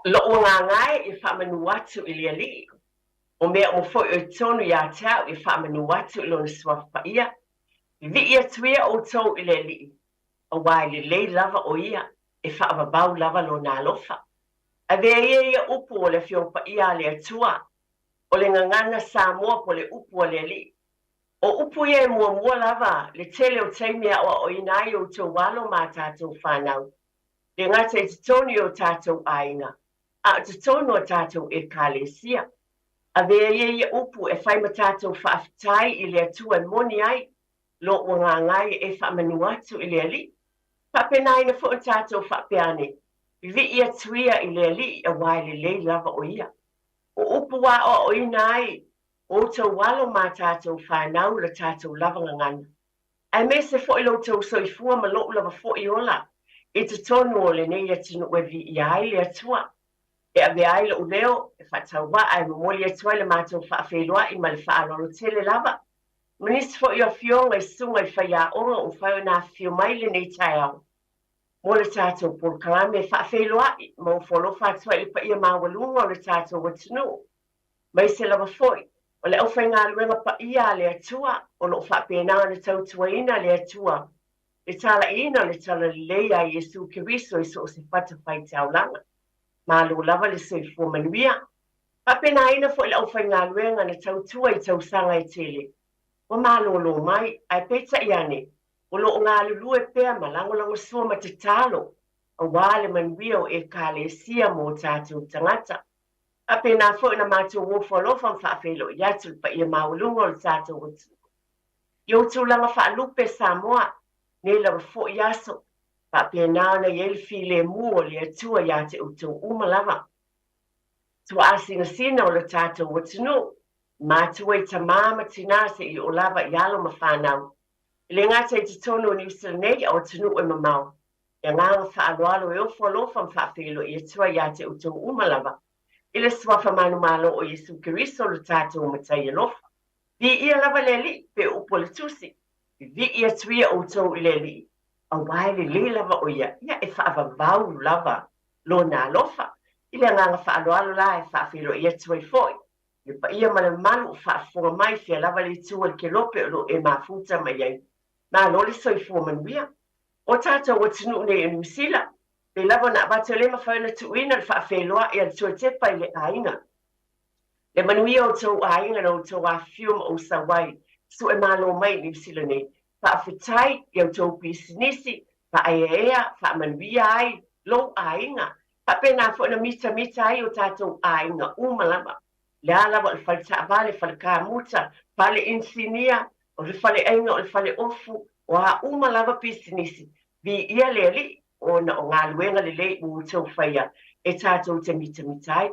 Loʻu agaga e, ia faamanu atu i le Alii, o mea uma foi o i totonu ia te au, ia faamanu atu i Lona Suafa Paia. Vivii atu ia outou i le Alii, auā e lelei lava o Ia, e faavavau lava Lona alofa. Avea ia ia upu o le Afioga Paia a le Atua, o le gagana Samoa po o le upu a le Alii. O upu ia e muamua lava le tele o taimi e aoaoina ai outou alo ma a tatou fanau, le gata i totonu i o tatou aiga, a o totonu o tatou Ekalesia. Avea ia ia upu e fai ma tatou faafetai i le Atua e moni ai lou agaga e faamanu atu i le Alii. Faapenaina foi ona tatou faapea ane, Vivii atu ia i le Alii auā e lelei lava o ia. O upu ua aoaoina ai outou alo ma tatou fanau la tatou lava gagana. Aemaise foi lo outou soifua ma lou lava foi ola i totonu o lenei atunuu e viia ai le Atua. E avea ai lou leo e faatauvaa e momoli atu ai le matou faafeiloai ma le faaaloalo tele lava ma nisi foi o afioga i susuga i faiaoga ua mafai ona afifio mai lenei taeao mo le tatou polokalame e faafeiloai ma ofoalofa atu ai i le paia maualuga o le tatou atunuu. Maise lava foi, o le aufaigaluega paia a le Atua o lo o faapena ona tautuaina le Atua le talaiina o le Talalelei a Iesu Keriso i so o se fatafaitaulaga. Malo lava le soifua manuia. Faapenaina foi le aufaigaluega na tautua i tausaga e tele ua malolo mai, ae peitai ane, o lo o galulue pea ma lagolagosua ma tatalo aua le manuia o Ekalesia mo tatou tagata. Faapena foi ona matou ofo alofa ma faafeiloai atu i le paia maualuga o le tatou atunuu. I ou tulaga faalupe Samoa, nei lava foi aso, faapena ona i ai le filemu o le Atua ia te outou uma lava. Tuaa sinasina o le tatou atunuu, matua i tamā ma tinā seia oo lava i alo ma fanau. E le gata i totonu o Niu Sila nei a o atunuu e mamao. Le agaga faaaloalo e ofo alofa ma faafeiloai atu ai ia te outou uma lava, i le Suafa manumalo o Iesu Keriso lo tatou Matai alofa. Viia lava le Alii, pe upu o le Tusi, Vivii atu ia outou i le Alii, auā e lelei lava o ia, ia e faavavau lava lona alofa. I le agaga faaaloalo la e faafeiloai atu ai foi le paia ma le mamalu o faafofoga mai fea lava le itu o le kelope o lo o e mafuta mai ai. Malo le soifua manuia. O tatou atunuu nei o Niu Sila, pei lava ona avatu e le mafai ona tuuina le faafeiloai a le tuatepa i le aiga. Le manuia o outou aiga na outou afifio ma ou sau ai, sue malo mai i Niu Sila nei. Faafetai i a outou pisinisi, faaeaea, faamanuia ai lou aiga. Faapena foi ona mitamita ai o tatou aiga uma lava. Le a lava o le fale taavale, fale kamuta, fale inisinia, o le faleaiga, o le fale ofu, o a uma lava pisinisi, viia le Alii ona o galuega lelei ua outou faia e tatou te mitamita ai.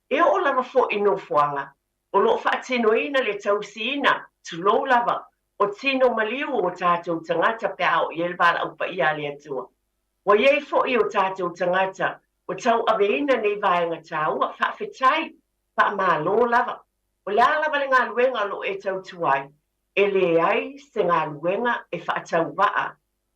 E oo lava foi i nofoaga o lo o faatinoina le tausiina, tulou lava, o tino maliu o tatou tagata pe a oo i ai le valaau paia a le Atua. Ua i ai foi o tatou tagata ua tauaveina nei vaega taua, faafetai, faamalo lava. O le a lava le galuega o lo o e tautua ai, e leai se galuega e faatauvaa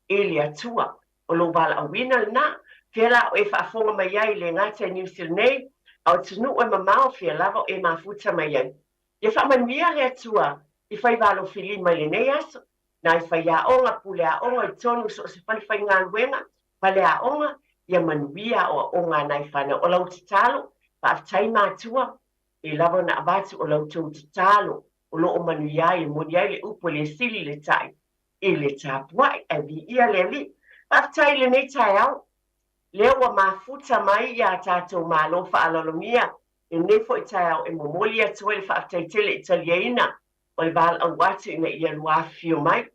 i le Atua. O lou valaauina lena, fea la o e faafofoga mai ai, le gata i Niu Sila nei, a o atunuu e mamao, fea lava o e mafuta mai ai. Ia faamanuia le Atua i faiva alofilima i lenei aso, nai faiaoga, pule aoga i totonu o so o se fale faigaluega, fale aoga, ia manuia aoaoga a nai fanau. O lau tatalo, faafetai matua, e lava ona avatu o la outou tatalo o lo o manuia ai e moni ai le upu e le sili le tai i le tapuai. Ae viia le Alii. Faafetai i lenei taeao lea ua mafuta mai ia tatou Malo faaaloalogia lenei foi taeao e momoli atu ai le faafetai tele i taliaina o le valaau atu ina ia lua afifio mai.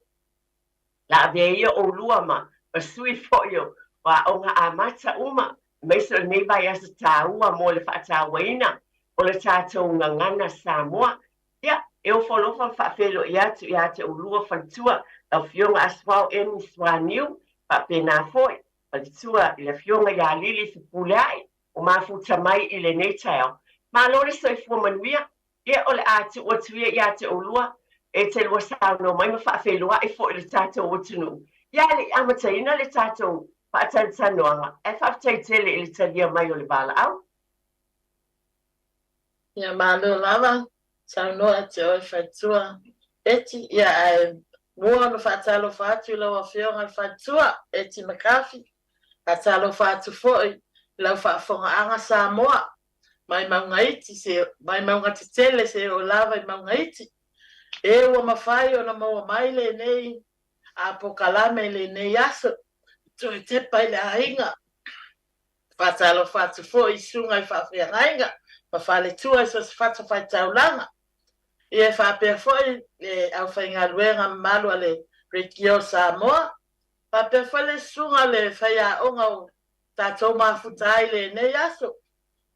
La avea ia oulua ma sui foi o aoga amata uma, aemaise o lenei vaiaso taua mo le faatauaina o le tatou gagana Samoa. Ia, e ofo alofa ma faafeiloai atu ia te oulua faletua, lau Afioga Asuao Emi Suaniu, faapena foi faletua i le Afioga ia Lili Fepuleai, o mafuta mai i lenei taeao. Malo le soifua manuia. Ia, o le a tuu atu ia ia te oulua e te lua saunoa mai ma faafeiloai foi i le tatou atunuu. Ia, e le i amataina le tatou faatalatalanoaga, ae faafetai tele i le talia mai o le valaau. Ia malo lava saunoa ia te oe Faletua Eti, ia ae mua ona faatalofa atu i lau Afioga i le Faletua Eti McCarthy, faatalofa atu foi i lau faafofogaaga Samoa mai mauga iti se mai mauga tetele seia oo lava i mauga iti, e ua mafai ona maua mai lenei polokalame i lenei aso e toe tepa i le aiga. Faatalofa atu foi i susuga i faafeagaiga ma faletua i so o se fatafaitaulaga. Ia e faapea foi le aufaigaluega mamalu a le Leitio Samoa, faapea foi le susuga o le faiaoga o tatou mafuta ai i lenei aso.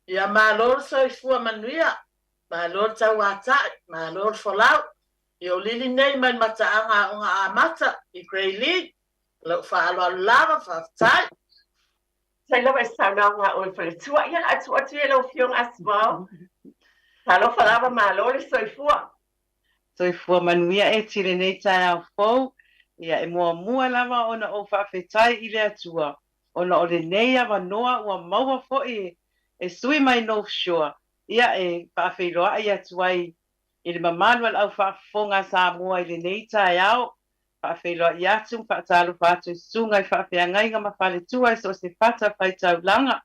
Ia malo le soifua manuia, malo le tauatai, malo le folau. Ia o Lili nei mai le mataaga Aoga Amata i Grey Lee. Lou faaaloalo lava, faafetai. Faafetai lava i le saunoaga a oe faletua. Ia, o le a tuu atu ia i lau Afioga Asmao. Talofa lava, malo le soifua. Soifua manuia Eti i lenei taeao fou. Ia, e muamua lava ona ou faafetai i le Atua ona o lenei avanoa ua maua foi e sui mai North Shore, ia, e faafeiloai atu ai i le mamalu a le au faafofoga a Samoa i lenei taeao. Faafeiloai atu ma faatalofa atu i susuga i faafeagaiga ma faletua i so o se fata faitaulaga.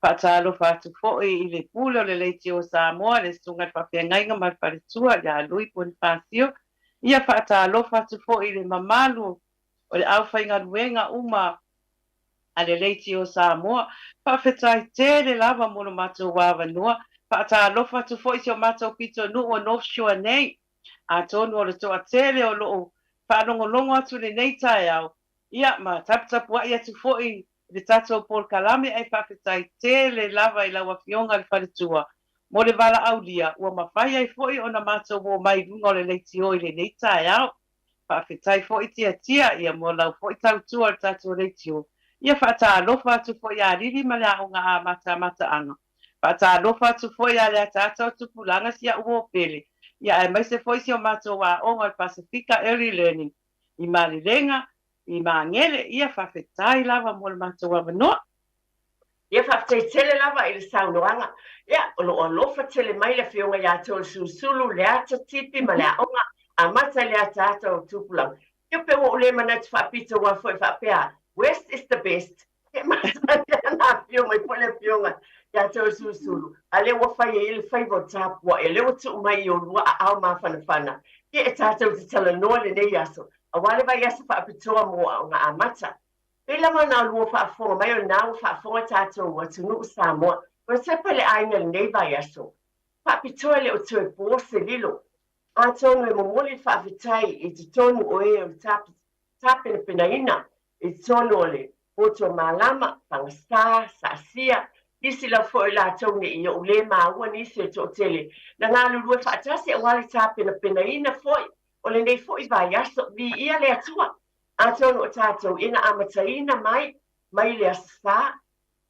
Faatalofa atu foi i le Pule o le Leitio o Samoa, le Susuga i le Faafeagaiga ma le Faletua ia Lui Ponifasio. Ia faatalofa atu foi i le mamalu o le aufaigaluega uma a le Leitio o Samoa. Faafetai tele lava mo lo matou avanoa. Faatalofa atu foi i si o matou pitonuu o North Shore nei. Atonu o le toatele o lo o faalogologo atu i lenei taeao, ia, ma taputapuai atu foi i le tatou polokalame ae faafetai tele lava i lau Afioga i le Faletua mo le valaaulia ua mafai ai foi ona matou omai i luga o le leitio i lenei taeao. Faafetai foi Tiatia, ia, mo lau foi tautua i le tatou leitio. Ia faatalofa atu foi ia Lili ma le Aoga Amata a Mataaga. Faatalofa atu foi ia Leataata o Tupulaga si a'u uo pele, ia aemaise foi si o matou aoga o le Pasefika Early Learning i Malilega, i Magele, ia faafetai lava mo le matou avanoa. Ia faafetai tele lava i le saunoaga. Ia, o lo o alofa tele mai le Afioga ia Toeolesulusulu, Leata Tipi ma le Aoga Amata i le Ataata o Tupulaga. Ia pe ua ou le manatu faapito aua foi faapea, West is the best. E masani ona afio mai foi le Afioga ia Toeolesulusulu, a lea ua fai ai le faiva o tapuai, a lea ua tuu mai i olua aao mafanafana. Ia e tatou te talanoa lenei aso, aua le vaiaso faapitoa mo Aoga Amata. Pei lava ona olua faafofoga mai o lena ua faafofoga tatou atunuu Samoa. Ua tepa le aiga i lenei vaiaso faapitoa e le o toe po se lilo. Atonu e momoli le faafetai i totonu o e o le tapenapenaina i totonu o le Poto Malama, Fagasa, Saasia, nisi lava foi o i latou ne i ou le maua nisi o le toatele na galulue faatasi aua le tapenapenaina foi o lenei foi vaiaso. Viia le Atua! Atonu o tatou ina amataina mai mai le Aso Sa,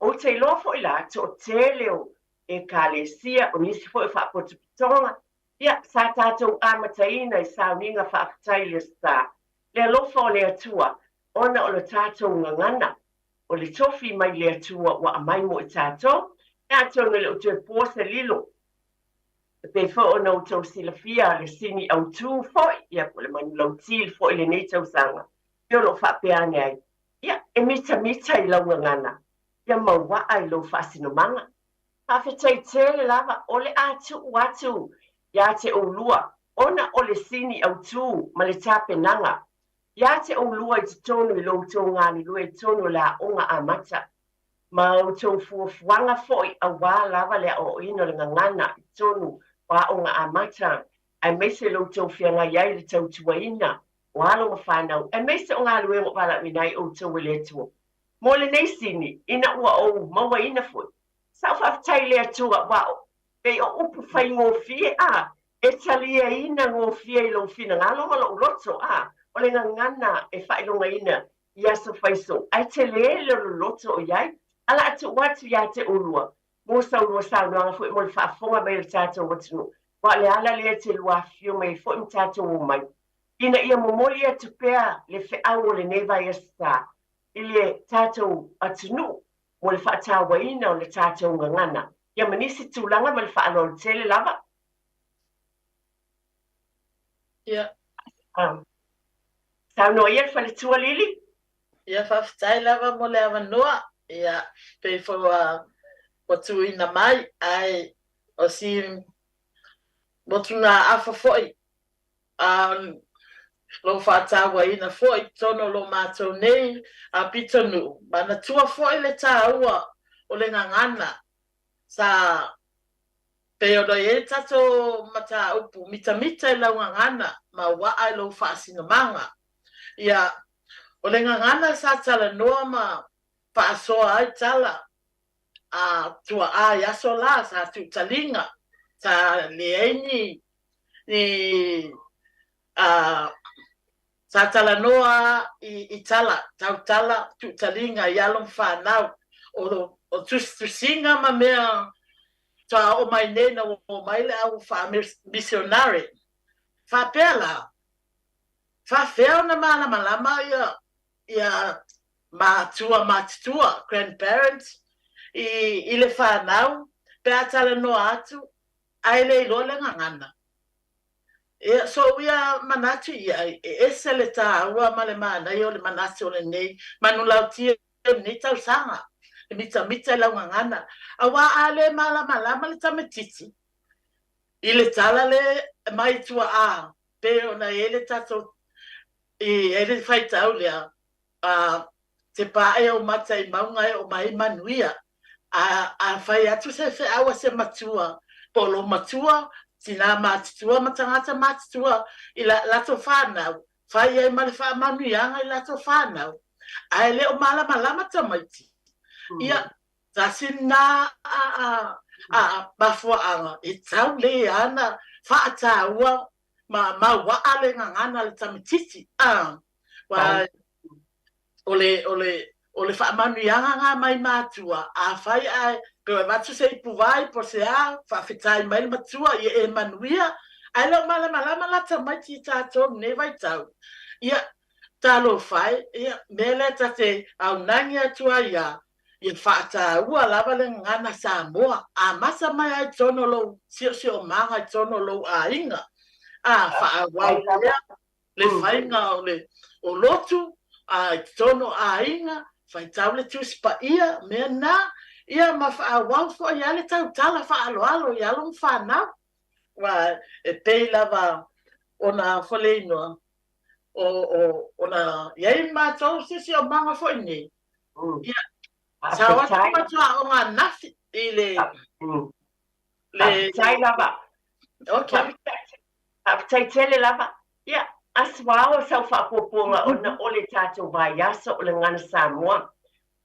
ou te iloa foi la, toatele o Ekalesia, o nisi foi o faapotopotoga, ia, sa tatou amataina i sauniga faafetai i le Aso Sa, le alofa o le Atua, ona o le tatou gagana, o le tofi mai le Atua ua aumai mo i tatou, atonu e le o toe po se lilo. E pei foi ona outou silafia le sini autu foi, ia po o le manulauti foi i lenei tausaga, ia o lo o faapea ane ai, ia, e mitamita i lau gagana, ia mauaa i lou faasinomaga. Faafetai tele lava, o le a tuu atu ia te oulua ona o le sini autu ma le tapenaga ia te oulua i totonu i lo outou galulue i totonu o le aoga amata ma outou fuafuaga foi aua lava le aoaoina o le gagana i totonu o aoga amata aemaise lo outou feagai ai i le tautuaina o alo ma fanau aemaise o galuega o valaauina ai outou e le Atua mo lenei sini ina ua ou mauaina foi sa ou faafetai i le Atua aua pei o upu faigofie a e taliaina gofie i lou finagalo ma lou loto a o le gagana e faailogaina i aso faiso ae tele le loloto o i ai. A la a tuu atu ia te oulua mo sa ulua saunoaga foi mo le faafofoga mai o le tatou atunuu, aua o le ala lea e te lua afifio mai ai foi ma tatou omai, ina ia momoli atu pea le feau o lenei vaiaso sa i le tatou atunuu mo le faatauaina o le tatou gagana. Ia ma nisi tulaga ma le faaaloalo tele lava. Ia. Saunoa ia le faletua Lili. Ia faafetai lava mo le avanoa. Ia pei foi ua ua tuuina mai ae o si motugaafa foi a lou faatauaina foi i totonu o lo matou nei pitonuu, manatua foi le taua o le gagana sa pei ona i ai le tatou mataupu mitamita i lau gagana ma uaa i lou faasinomaga. Ia, o le gagana sa talanoa ma faasoa ai tala a tuaa i aso la sa tuutaliga, sa leai ni ni a sa talanoa i i tala, tautala, tuutaliga i alo ma fanau, o o tusitusiga ma mea faatoa oo mai nei ina ua oo mai le au faamisionare. Faapea la, faafefea ona malamalama ia ia matua matutua, grandparents, i i le fanau pe a talanoa atu ae le iloa le gagana. Ia, sou ia manatu i ai, e ese le tāua ma le manaia o le manatu o lenei manulauti o lenei tausaga, e mitamita i lau gagana, auā a le malamalama le tamaitiiti i le tala le mai tuaa pei ona i ai le tatou i ai le faitau lea, a te pae ou mata i mauga e oo mai ai manuia. A, a fai atu se feau a se matua, po o lou matua, tinā matutua ma tagata matutua i la latou fanau, fai ai ma le faamanuiaga i latou fanau, ae le o malamalama tamaiti. Ia, tasi lena a, a, a mafuaaga e tau le ana faataua ma mauaa le gagana a le tamaitiiti. A, aua o le, o le, o le faamanuiaga nga mai matua, afai ae pe avatu se ipuvai po o se a, faafetai mai le matua ia e manuia, ae le o malamalama la tamaiti i tatou i lenei vaitau. Ia, talofa e, ia, mea lea ta te aunagi atu ai ia, ia faataua lava le gagana Samoa, amata mai lava i totonu o lou siosiomaga i totonu o lou aiga, a, faaauau pea le faiga o le o lotu a i totonu o aiga, faitau le Tusi Paia, mea na, ia ma faaauau foi a le tautala faaaloalo i alo ma fanau. Aua e pei lava ona faleinoa o, o, ona i ai matou siosiomaga foi nei, ia, sa o atu matou aoga ananafi i le, le, Faafetai lava. Okay. Faafetai tele lava. Ia, Asuao sau faapuapuaga ona o le tatou vaiaso o le Gagana Samoa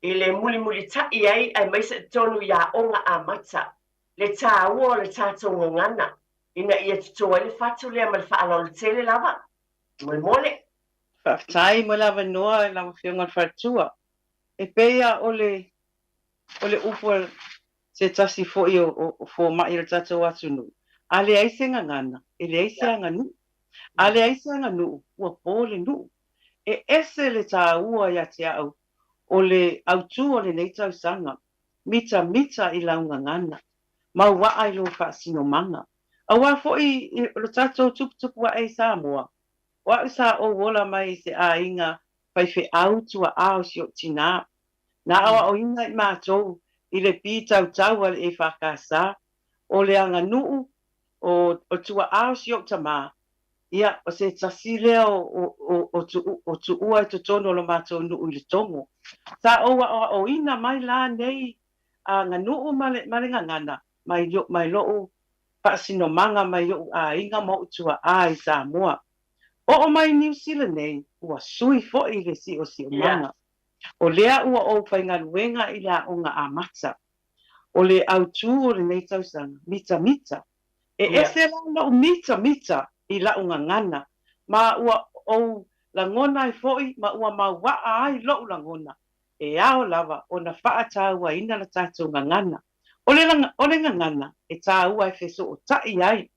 i le mulimulita'i ai aemaise i totonu i aoga amata le tāua o le tatou gagana ina ia toto ai le fatu lea ma le faaaloalo tele lava. Molemole. Faafetai mo le avanoa i lau Afioga i le Faletua. E pei a o le o le upu a se tasi foi o fomai o le tatou atunuu, a leai se gagana, e leai se aganuu. A leai se aganuu, ua po le nuu. E ese le tāua ia te au o le autū o lenei tausaga, mitamita i lau gagana, mauaa i lou faasinomaga. Auā foi lo tatou tuputupu aʻe i Samoa, o aʻu sa ou ola mai i se aiga faifeau tuaʻa o si oʻu tinā, Na aoaoina i matou i le pītautau a le EFKS, o le aganuu o o tuaʻa o si ou tamā, ia, o se tasi lea o o o o tuua i totonu o lo matou nuu i Letogo. Sa ou aoaoina mai la nei aganuu ma le ma le gagana mai mai loʻu faasinomaga mai oʻu aiga ma oʻu tuaʻa i Samoa. Oo mai i Niu Sila nei, ua sui foi le siosiomaga. O lea ua ou faigaluega i le aoga amata. O le autū o lenei tausaga, mitamita. E ese la loʻu mitamita i laʻu gagana, ma ua ou lagona ai foi ma ua mauaa ai loʻu lagona, e ao lava ona faatauaina la tatou gagana. O le, o le gagana e tāua e fesootaʻi ai,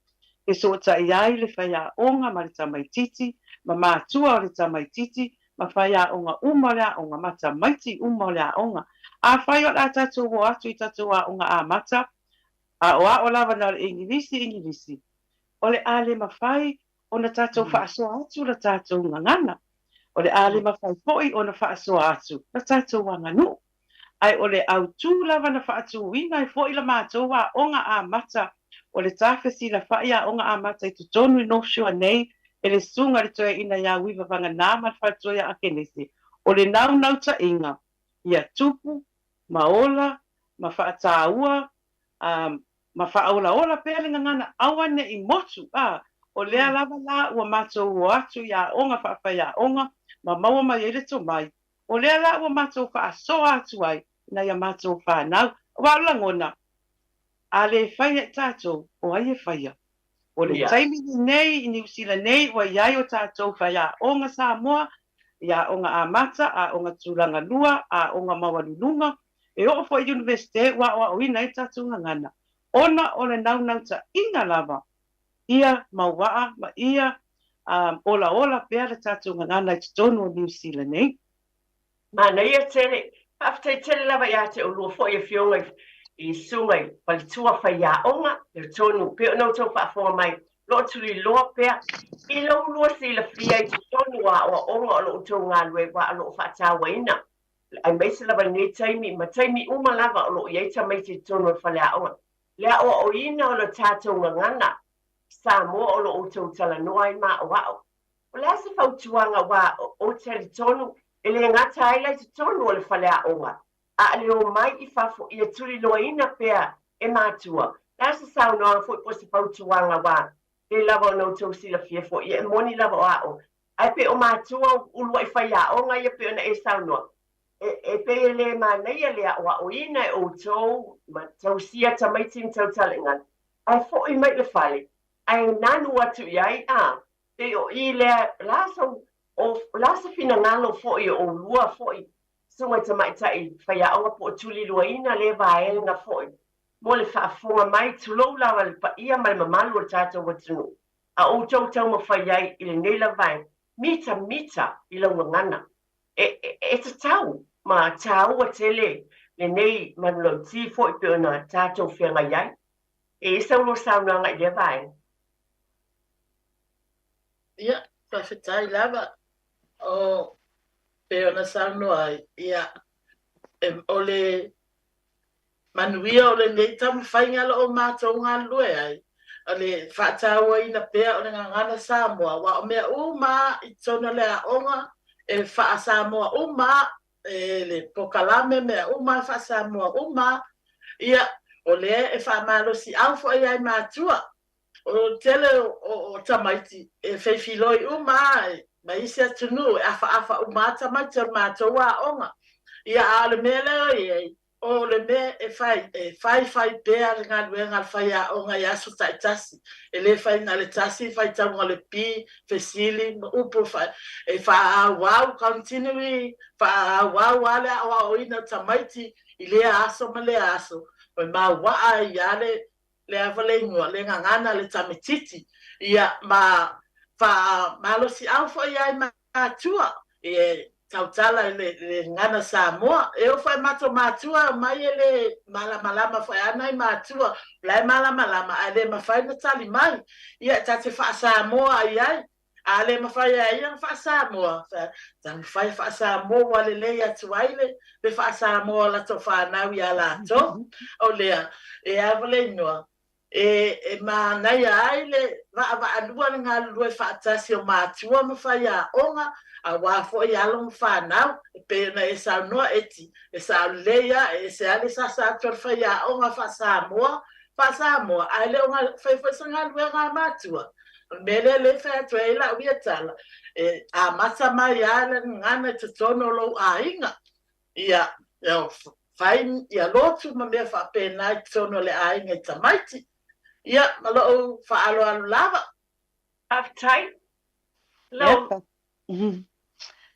fesootaʻi ai le faiaoga ma le tamaitiiti, ma matua o le tamaitiiti, ma faiaoga uma o le aoga, ma tamaiti uma o le aoga. Afai o le a tatou o atu i tatou aoga amata, Aoao lava na o le Igilisi, Igilisi. O le a le mafai ona tatou faasoa atu la tatou gagana. O le a le mafai foi ona faasoa atu la tatou aganuu. Ae o le autū lava na faatūina ai foi la matou aoga amata o le ta fesilafa'i aoga amata i totonu i North Shore nei e le Susuga i le Toeaina ia Uiva Vagana ma le Faletua ia Akenese, o le naunautaiga ia tupu ma ola ma faataua ma faaolaola pea le gagana aua ne i motu, a o lea lava la ua matou o atu i aoga faafaiaoga ma maua mai ai le tomai O lea la ua matou faasoa atu ai i nai a matou fanau, aua o le lagona, a le faia e tatou, o ai e faia? O le taimi lenei i Niu Sila nei ua i ai o tatou faiaoga Samoa i aoga amata, aoga tulaga lua, aoga maualuluga, e oo foi i Universite ua aoaoina ai tatou gagana, ona o le naunautaiga lava ia mauaa ma ia olaola pea le tatou gagana i totonu o Niu Sila nei. Manaia tele. Faafetai tele lava ia te oulua foi afioga i susuga i faletua faiaoga i totonu pei ona outou faafofoga mai lo o tuliloa pea i lo ulua silafia i totonu o aoaoga o lo outou galulue aua o lo o faatauaina aemaise lava i lenei taimi ma taimi uma lava o lo o i ai tamaiti i totonu o le faleaoga le aoaoina o le tatou gagana Samoa o lo o outou talanoa ai ma aoao. O le a se fautuaga aua ou te talitonu e le gata ai la i totonu o le faleaoga, a o le omai i fafo ia tuliloaina pea e matua. O le a se saunoaga foi po o se fautuaga aua pei lava ona outou silafia foi, ia e moni lava o ao, ae pei o matua uluai faiaoga ia pei ona e saunoa, e pei e le manaia le aoaoina e outou ma tausia tamaiti ma tautala ae foi mai i le fale ae nanu atu i ai, a pei o i lea la sau o la se finagalo foi o oulua foi susuga i tamaitai faiaoga po o tuliloaina lea vaega foi mo le faafofoga mai, tulou lava le paia ma le mamalu o le tatou atunuu a outou taumafai ai i lenei lava vaega, mitamita i lau gagana. E, e tatau ma tāua tele lenei manulauti foi pei ona tatou feagai ai. E i ai sa ulua saunoaga i lea vaega? Ia, faafetai lava. O, pei ona saunoa ai, ia, e, o le manuia o lenei taumafaiga o lo o matou galulue ai, o le faatauaina pea o le gagana Samoa, aua o mea uma lava i totonu o le aoga, e faa-Samoa uma lava, e le polokalame, mea uma e faa-Samoa uma lava. Ia, o lea e faamalosiau foi ai matua. O le tele o tamaiti e feifiloi uma lava ma isi atunuu, e afaafa uma lava tamaiti o le matou aoga. Ia, a o le mea lea o i ai, O le mea e fai, e faifai pea le galuega a le faiaoga i aso taitasi. E le fai na o le tasi faitauga o le P, fesili ma upu e faaauau, continually, faaauau lava le aoaoina o tamaiti i lea aso ma lea aso. E mauaa ai lava le le a le igoa, le gagana, le tametiti, ia, ma faamalosiau foi ai matua, e tautala i le gagana Samoa. E oo foi i matou matua e omai e le malamalama foi a nai matua, o la e malamalama ae le mafai ona tali mai. Ia, ta te faa-Samoa ai ai. A le mafai e a ia ona faa-Samoa, taumafai e faa-Samoa ua lelei atu ai le le faa-Samoa o latou fanau iā latou. O lea, e a le igoa, e, e manaia ai le vaavaalua le galulue faatasi o matua ma faiaoga, aua foi alo ma fanau, e pei ona e saunoa Eti, e sao lelei lava, e ese lava le sasa atu a le faiaoga faa-Samoa, faa-Samoa, ae le o fai foi se galuega a matua. O le mea lea lea e fai atu ai lau ia tala, e amata mai lava le gagana i totonu o lou aiga. Ia, ia fai ia lotu ma mea faapena i totonu o le aiga i tamaiti. Ia, ma lou faaaloalo lava. Faafetai. Lau.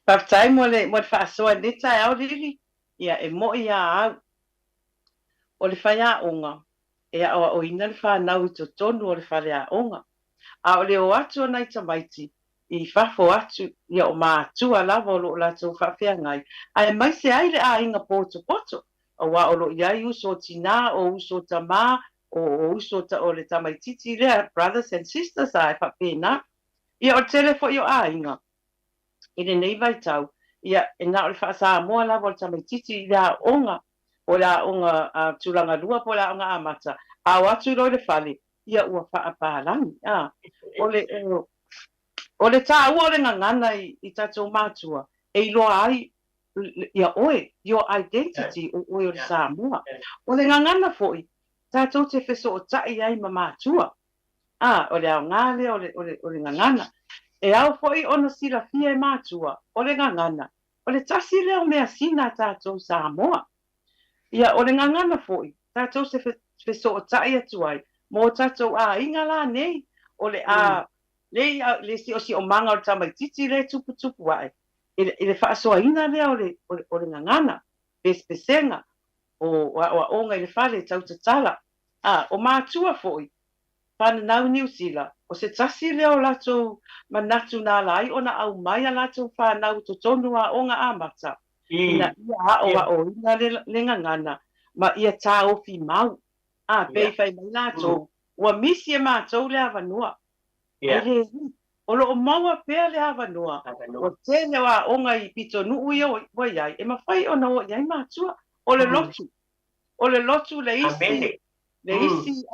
Faafetai mo le mo le faasoa i lenei taeao Lily. Ia, e mo'i lava au. O le faiaoga, e aoaoina le fanau i totonu o le faleaoga, a o le o atu o nai tamaiti i fafo atu, ia o matua lava o lo o latou faafeagai, aemaise ai le aiga potopoto, aua o lo o i ai uso o tinā, o uso o tamā. o uso o le tamaitiiti lea, brothers and sisters, a e faapena. Ia, o le tele foi o aiga i lenei vaitau, ia, e na o le faa-Samoa lava o le tamaitiiti i le aoga, po o le aoga tulaga lua po o le aoga amata, a o atu loa i le fale, ia ua faapalagi. A, o le, o le taua o le gagana i tatou matua e iloa ai ia oe, your identity, o oe o le Samoa. O le gagana foi, tatou te fesootai ai ma matua. A, o le aoga lea o le, o le, o le gagana. E ao foi ona silafia e matua, o le gagana, o le tasi lea o measina a tatou Samoa. Ia, o le gagana foi, tatou se fesootai atu ai ma o tatou aiga la nei, o le a, le, le siosiomaga o le tamaitiiti lea e tuputupu ae, i le, i le faasoaina lea o le, o le, o le gagana, pesepesega, o aoaoga i le fale tau tatala. A, o matua foi, fananau i Niu Sila, o se tasi lea o latou manatu na ala ai ona aumai a latou fanau i totonu o aoga amata, ina ia aoaoina le, le gagana ma ia taofi mau. A, pei fai mai latou, ua misi e matou le avanoa. Ai le O lo o maua pea le avanoa, ua tele o aoga i pitonuu ia ua i ai, e mafai ona o i ai matua. O le lotu, o le lotu le isi, le isi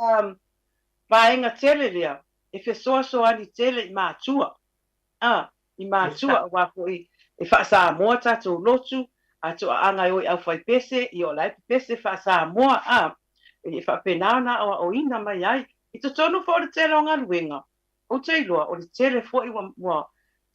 vaega tele lea e fesoasoani tele i matua, a, i matua aua foi e faa-Samoa tatou lotu, a toaaga e o i aufaipese, ia o la e pepese faa-Samoa, a, e faapena ona aoaoina mai ai. I totonu foi o le tele o galuega, ou te iloa o le tele foi ua, ua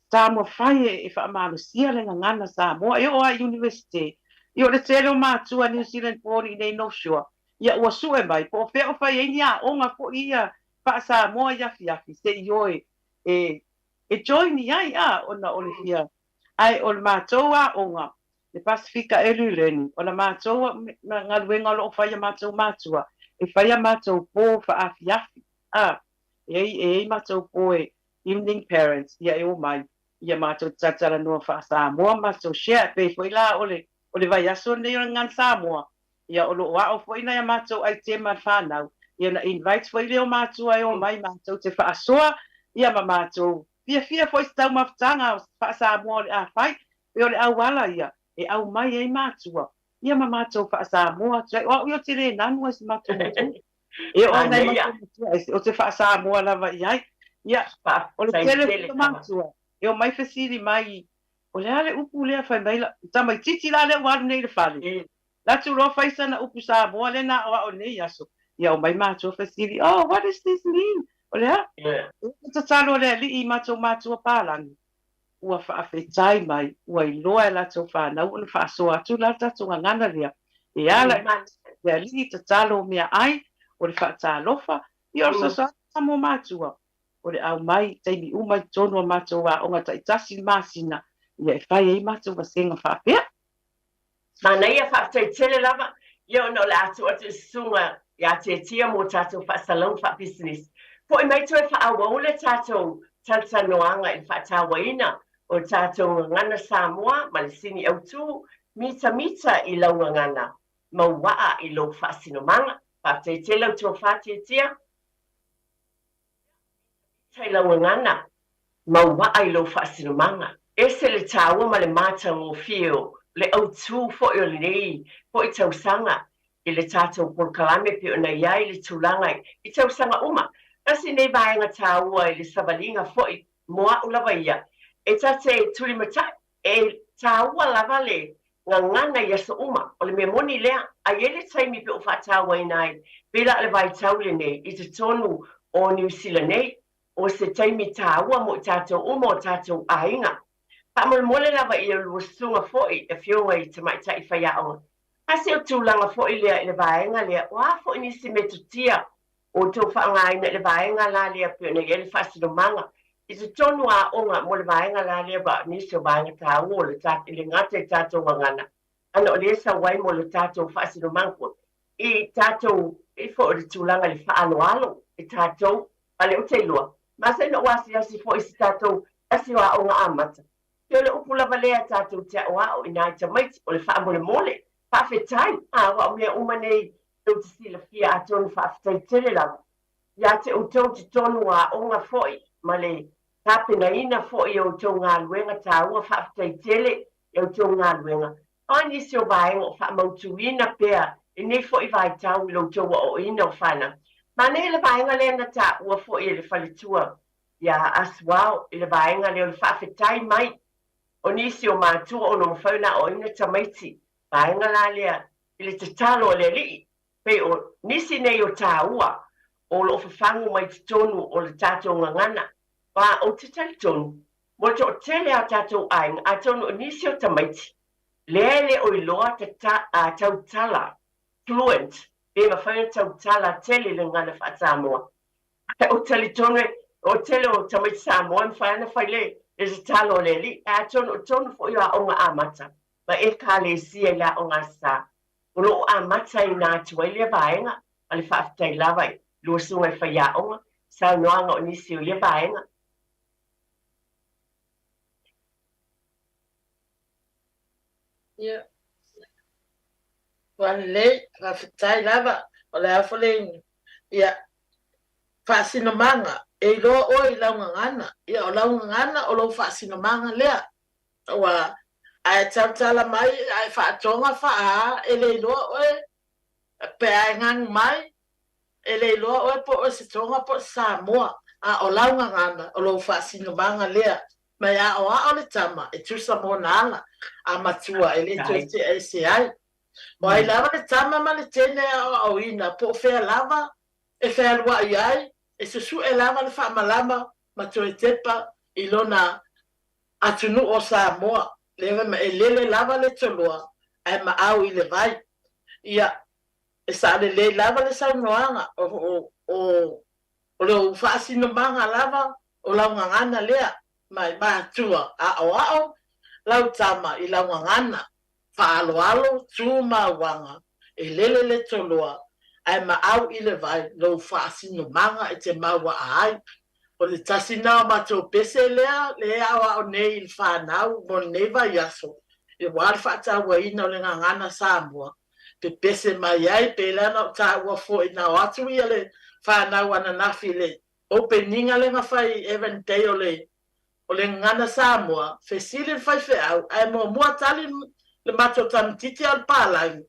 taumafai e, e faamalosia le gagana Samoa, e oo lava i Iunivesite. Ia o le tele o matua New Zealand born i inei North Shore, ia ua sue mai po o fea o fai ai ni aoga foi ia faa-Samoa i afiafi se i o e, e, e join i ai, a, ona o le fia. Ae o le matou aoga, le Pasifika Early Learning, o la matou galuega o lo o fai e matou matua, e fai a matou po faaafiafi, a, e ai, e ai matou po e evening parents, ia e omai, ia matou te talatalanoa faa-Samoa, matou share, e pei foi la o le, o le vaiaso lenei o le Gagana Samoa, ia o lo o ao foi nai a matou aitema le fanau, ia ona invite foi lea o matua e omai matou te faasoa, ia ma matou fiafia foi i se taumafataga faa-Samoa o le a fai, pei o le auala ia e aumai ai matua, ia ma matou faa-Samoa atu ai. O au ia ou te le nanu ai se matou matua. E oo nai matou matua ese, ou te faa-Samoa lava i ai. Ia, o le tele foi o matua, e omai fesili mai, o le a le upu lea fai mai la, tamaitiiti la lea ua alu nei i le fale. Latu loa fai sana upu Samoa lea na aoao i lenei aso. Ia omai matua fesili, oh, what does this mean? O le a? E tatalo le alii i matou matua palagi, ua faafetai mai, ua iloa e latou fanau ona faasoa atu la le tatou gagana lea. E ala i le alii tatalo o meaai, o le faatalofa, ia o le fesoasoani lena mo matua, o le aumai i taimi uma i totonu o matou aoga taitasi i le masina, ia e fai ai matou vasega faapea. Manaia, faafetai tele lava, ia ona o le a tuu atu i susuga ia Tietia mo tatou faasalauga faapisinisi. Foi mai toe faaauau le tatou talatalanoaga i le faatauaina o le tatou gagana Samoa ma le sini autu mitamita i lau gagana mauaa i lou faasinomaga. Faafetai tele lau tofa Tietia. I lau gagana, mauaa i lou faasinomaga. Ese le taua ma le matagofie o le autū foi o lenei foi tausaga i le tatou polokalame pei ona i ai le tulaga i tausaga uma. Tasi lenei vaega taua i le savaliga foi mo a'u lava ia, e ta te tulimatai, e taua lava le gagana i aso uma. O le mea moni lea, a i ai le taimi pe ua faatauaina ai, pei la o le vaitau lenei i totonu o Niu Sila nei, o se taimi taua mo i tatou uma o tatou aiga. Faamolemole lava i lua susuga foi, afioga i tamaitai faiaoga, a se o tulaga foi lea i le vaega lea, o a foi nisi metotia o outou faaaogaina i le vaega la lea pei ona i ai le faasinomaga i totonu o aoga mo le vaega la lea ma nisi o vaega taua o le i le gata i tatou gagana ana o lea e sau ai mo le tatou faasinomaga foi i tatou i foi o le tulaga i le faaaloalo i tatou a lea ou te iloa masani ona ou asiasi foi i se tatou tasi o aoga amata pei o le upu lava lea tatou te aoao i nai tamaiti o le faamolemole faafetai a aua o mea uma nei. Tou te silafia atonu faafetai tele lava ia te outou totonu o aoga foi ma le tapenaina foi o outou galuega taua faafetai tele i outou galuega. O a nisi o vaega o faamautuina pea lenei foi vaitau i lo outou aoaoina o fanau? Manaia le vaega lea na taua foi e le faletua ia Asuao i le vaega lea o le faafetai mai o nisi o matua ona mafai ona aoaoina tamaiti vaega la lea i le tatalo a le Alii, pei o nisi nei o taua o lo o fafagu mai totonu o le tatou gagana. Aua ou te talitonu, mo le toatele a o tatou aiga, atonu o nisi o tamaiti lea e le o iloa ta tautala, fluent, pe mafai ona tautala tele i le gagana faa-Samoa. Ae ou te talitonu o le tele o tamaiti Samoa e mafai ona fai le tatalo a le Alii, ae atonu o totonu foi o aoga amata ma Ekalesia i le Aoga Aso Sa, o lo o amataina atu ai lea vaega, ma le faafetai lava i lua susuga i faiaoga, saunoaga o nisi o ia vaega. Ia, ua lelei, faafetai lava. O le a foi le, ia, faasinomaga, e iloa oe i lau gagana. Ia, o lau gagana o lou faasinomaga lea. Ua a e tautala mai a e faatoga faa e le iloa oe pe a e ganu mai e le iloa oe po o se Toga po o se Samoa a o lau gagana o lou faasinomaga lea ma e aoao le tama e tusa mona ala a matua e le toe tea ese ai. O ai lava le tama ma le teine e aoaoina po o fea lava e fealuai ai e susue lava le faamalama ma toe tepa i lona atunuu o Samoa, lea ma e lele lava le toloa ae maau i le vai. Ia, e saolelei lava le saunoaga, o, o, o lou faasinomaga lava o lau gagana lea, mai matua aoao lau tama i lau gagana. Faaaloalo, tu ma uaga, e lele le toloa, ae maau i le vai lou faasinomaga e te mauaa ai. O le tasi na o matou pese lea le aoao nei i le fanau mo lenei vaiaso, aua le faatauaina o le gagana Samoa, pepese mai ai, pei la ona ou taua foi na o atu ia le fanau ananafi i le opening lea na fai i Evan Day o le O le gagana Samoa, fesili le faifeau, ae muamua tali le matou tamititi a o le palagi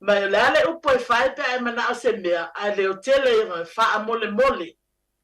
mai o le a le upu e fai pe a e manao se mea ae leotele ia faamolemole.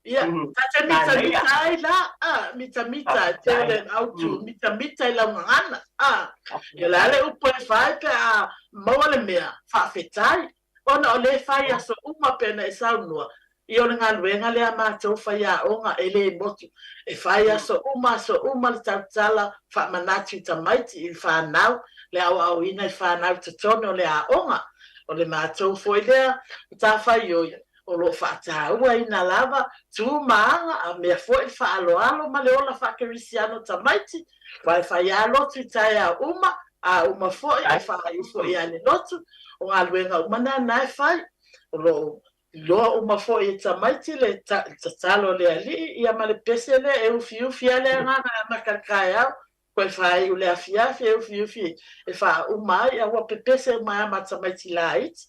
Ia, ta te mitamita ai la, a, mitamita e te o le autu, mitamita i lau gagana, a. Ia o le a le upu e fai pe a maua le mea, faafetai. Ona o lea e fai aso uma pei ona e saunoa, ia o le galuega lea a matou faiaoga e le motu, e fai aso uma aso uma le tautala faamanatu i tamaiti, i le fanau, le aoaoina i fanau i totonu o le aoga. O le matou foi lea matafaioi o lo o faatauaina lava tu ma aga a mea foi le faaaloalo ma le ola faakerisiano o tamaiti, aua e fai lava lotu i taeao uma, a uma foi e faaiu foi lava i le lotu. O galuega uma na na e fai. O lo o iloa uma foi e tamaiti le tatalo a le Alii ia ma le pese lea e ufiufi lava le agaga e amata i le taeao, toe faaiu i le afiafi e ufiufi e faauma ai, a ua pepese uma ai lava ma tamaiti laiti.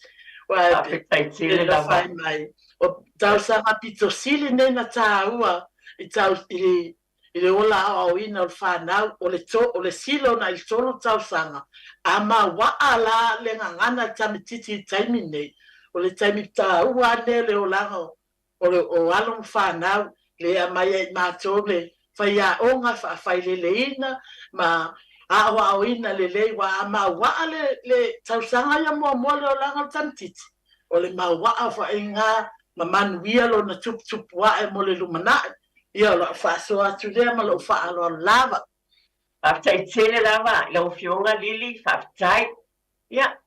Aua e pei ona fai mai, o tausaga pito sili nei na taua i i I le ola aoaoina o le fanau, o le to, o le silo na i le tolu tausaga, a mauaa la le gagana i le tamititi i le taimi nei, o le taimi taua a nei o le olaga o le o alo ma fanau, le aumai ai i matou le faiaoga e faafaileleina ma aoaoina lelei, ua a mauaa le le tausaga ia muamua le olaga o le tamititi, o le mauaa faaiga ma manuia lona tuputupu ae mo le lumanai. Ia, o lau faasoa atu lea ma lou faaaloalo lava. Faafetai tele lava i lau Afioga Lily, faafetai. Ia,